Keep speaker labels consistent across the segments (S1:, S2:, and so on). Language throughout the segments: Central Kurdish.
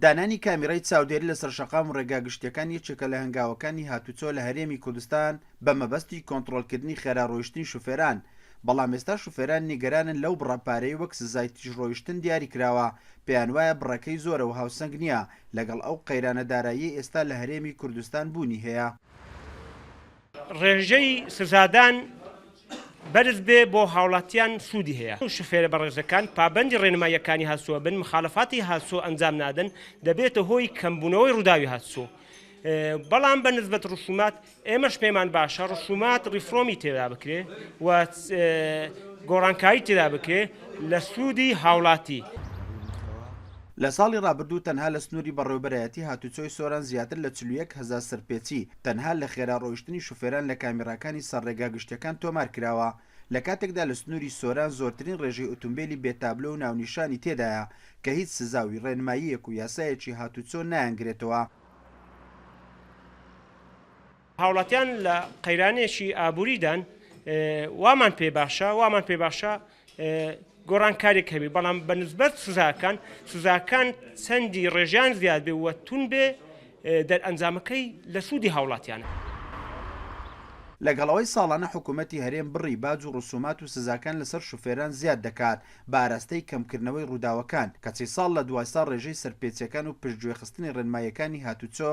S1: دانانی کامیرای چاودێری لەسەر شەقام و ڕێگا گشتییەکان یەکێکە لە هەنگاوەکانی هاتوچۆ لە هەرێمی کوردستان بە مەبەستی کۆنتڕۆڵکردنی خێرا ڕۆیشتنی شوفێران، بەڵام ئێستا شوفێران نیگەرانن لەو بڕە پارەی وەک سزای تیژڕۆیشتن دیاریکراوە، پێیانوایە بڕەکەی زۆرە و هاوسەنگ نییە لەگەڵ ئەو قەیرانە داراییەی ئێستا لە هەرێمی کوردستان بوونی هەیە.
S2: ڕێژەی سزادان بەرز بێ بۆ هاوڵاتیان سوودی هەیە. شوفێرە بەڕێزەکان پابەندی ڕێنماییەکانی هاتوچۆ بن، مخالەفاتی هاتوچۆ ئەنجام نادەن، دەبێتە هۆی کەمبوونەوەی ڕووداوی هاتوچۆ. بەڵام بە نسبەت ڕسومات ئێمەش پێمان باشە ڕسومات ڕیفرۆمی تێدا بکرێ و گۆڕانکاری تێدا بکرێ لە سوودی هاوڵاتی.
S1: لە ساڵی ڕابردوو تەنها لە سنووری بەڕێوەبەرایەتی هاتوچۆی سۆران زیاتر لە 41,000 سەرپێچی تەنها لە خێرا ڕۆیشتنی شوفێران لە کامیراکانی سەر ڕێگا گشتیەکان تۆمار کراوە، لە کاتێکدا لە سنووری سۆران زۆرترین ڕێژەی ئوتومبێلی بێ تابلۆ و ناونیشانی تێدایە کە هیچ سزا و ڕێنماییەک و یاسایەکی هاتوچۆ نایانگرێتەوە.
S2: هاوڵاتیان لە قەیرانێکی ئابووریدان، وامان پێ باشە وامان پێ باشە گۆڕانکاریک هەبێ، بەڵام بە نسبەت سزاکان، سزاکان چەندی ڕێژیان زیاد بێ و تون بێ دەرئەنجامەکەی لە سوودی هاوڵاتیانە.
S1: لەگەڵ ئەوەی ساڵانە حکوومەتی هەرێم بڕی باج و ڕسومات و سزاکان لەسەر شوفێران زیاد دەکات بە ئاراستەی کەمکردنەوەی ڕووداوەکان، کەچی ساڵ لە دوای ساڵ ڕێژەی سەرپێچیەکان و پشتگوێخستنی ڕێنماییەکانی هاتوچۆ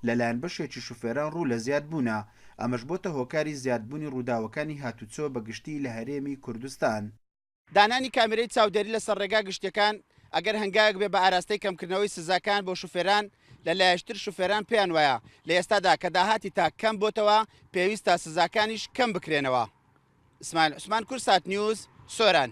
S1: لەلایەن بەشێکی شوفێران ڕوو لە زیادبوونە، ئەمەش بۆتە هۆکاری زیادبوونی ڕووداوەکانی هاتوچۆ بە گشتی لە هەرێمی کوردستان. دانانی کامێرەی چاودێری لەسەر ڕێگا گشتیەکان ئەگەر هەنگاوێک بێ بە ئاراستەی کەمکردنەوەی سزاکان بۆ شوفێران، لە لایەشتر شوفێران پێیان وایە لە ئێستادا کە داهاتی تاک کەم بۆتەوە پێویستە سزاکانیش کەم بکرێنەوە. ئیسماعیل عوسمان، کوردسات نیوز، سۆران.